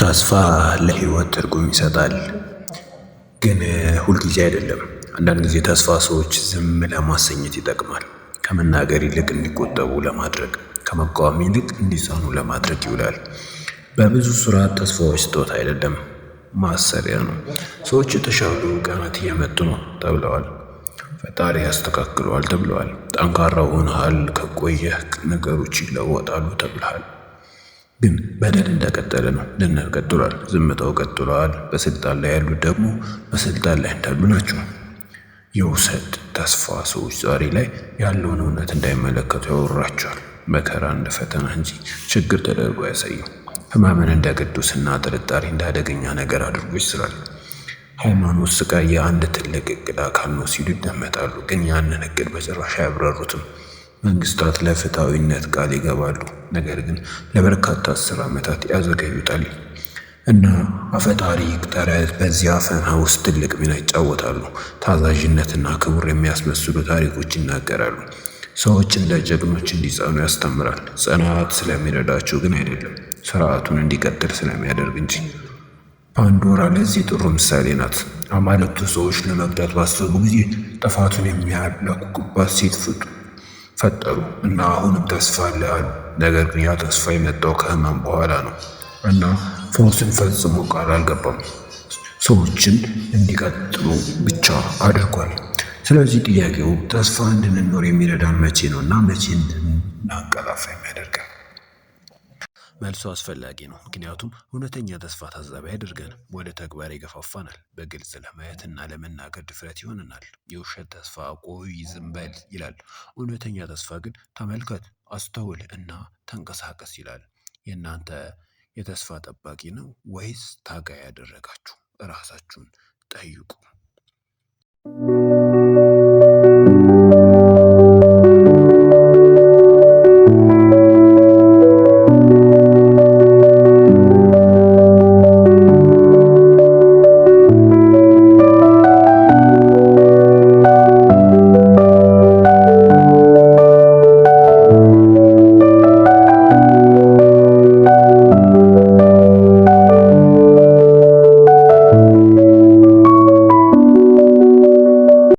ተስፋ ለህይወት ትርጉም ይሰጣል፣ ግን ሁልጊዜ አይደለም። አንዳንድ ጊዜ ተስፋ ሰዎች ዝም ለማሰኘት ይጠቅማል። ከመናገር ይልቅ እንዲቆጠቡ ለማድረግ፣ ከመቃወም ይልቅ እንዲጸኑ ለማድረግ ይውላል። በብዙ ስርዓት ተስፋዎች ስጦታ አይደለም፣ ማሰሪያ ነው። ሰዎች የተሻሉ ቀናት እየመጡ ነው ተብለዋል። ፈጣሪ ያስተካክለዋል ተብለዋል። ጠንካራ ሆነሃል ከቆየህ ነገሮች ይለወጣሉ ተብለሃል። ግን በደል እንደቀጠለ ነው። ድህነት ቀጥሏል። ዝምታው ቀጥሏል። በስልጣን ላይ ያሉት ደግሞ በስልጣን ላይ እንዳሉ ናቸው። የውሰት ተስፋ ሰዎች ዛሬ ላይ ያለውን እውነት እንዳይመለከቱ ያወራቸዋል። መከራ እንደ ፈተና እንጂ ችግር ተደርጎ አያሳይም። ህመምን እንደ ቅዱስና ጥርጣሬ እንደ አደገኛ ነገር አድርጎ ይስላል። ሃይማኖት ስቃይ የአንድ ትልቅ እቅድ አካል ነው ሲሉ ይደመጣሉ። ግን ያንን እቅድ በጭራሽ አያብራሩትም። መንግስታት ለፍትሐዊነት ቃል ይገባሉ፣ ነገር ግን ለበርካታ 10 ዓመታት ያዘገዩታል። እና አፈታሪክ ተረት በዚህ አፈና ውስጥ ትልቅ ሚና ይጫወታሉ። ታዛዥነትና ክቡር የሚያስመስሉ ታሪኮች ይናገራሉ። ሰዎች እንደ ጀግኖች እንዲጸኑ ያስተምራል። ጽናት ስለሚረዳቸው ግን አይደለም፣ ስርዓቱን እንዲቀጥል ስለሚያደርግ እንጂ። ፓንዶራ ለዚህ ጥሩ ምሳሌ ናት። አማልክቱ ሰዎች ለመጉዳት ባሰቡ ጊዜ ጥፋቱን የሚያላክኩባት ሴት ፈጠሩ እና አሁንም ተስፋ አለ አሉ። ነገር ግን ያ ተስፋ የመጣው ከህመም በኋላ ነው እና ፈውስን ፈጽሞ ቃል አልገባም። ሰዎችን እንዲቀጥሉ ብቻ አድርጓል። ስለዚህ ጥያቄው ተስፋ እንድንኖር የሚረዳን መቼ ነው እና መቼ እንድናንቀላፋ የሚያደርገን? መልሱ አስፈላጊ ነው። ምክንያቱም እውነተኛ ተስፋ ታዛቢ አያደርገንም፣ ወደ ተግባር ይገፋፋናል። በግልጽ ለማየት እና ለመናገር ድፍረት ይሆነናል። የውሸት ተስፋ ቆይ ዝም በል ይላል። እውነተኛ ተስፋ ግን ተመልከት፣ አስተውል እና ተንቀሳቀስ ይላል። የእናንተ የተስፋ ጠባቂ ነው ወይስ ታጋይ ያደረጋችሁ? እራሳችሁን ጠይቁ።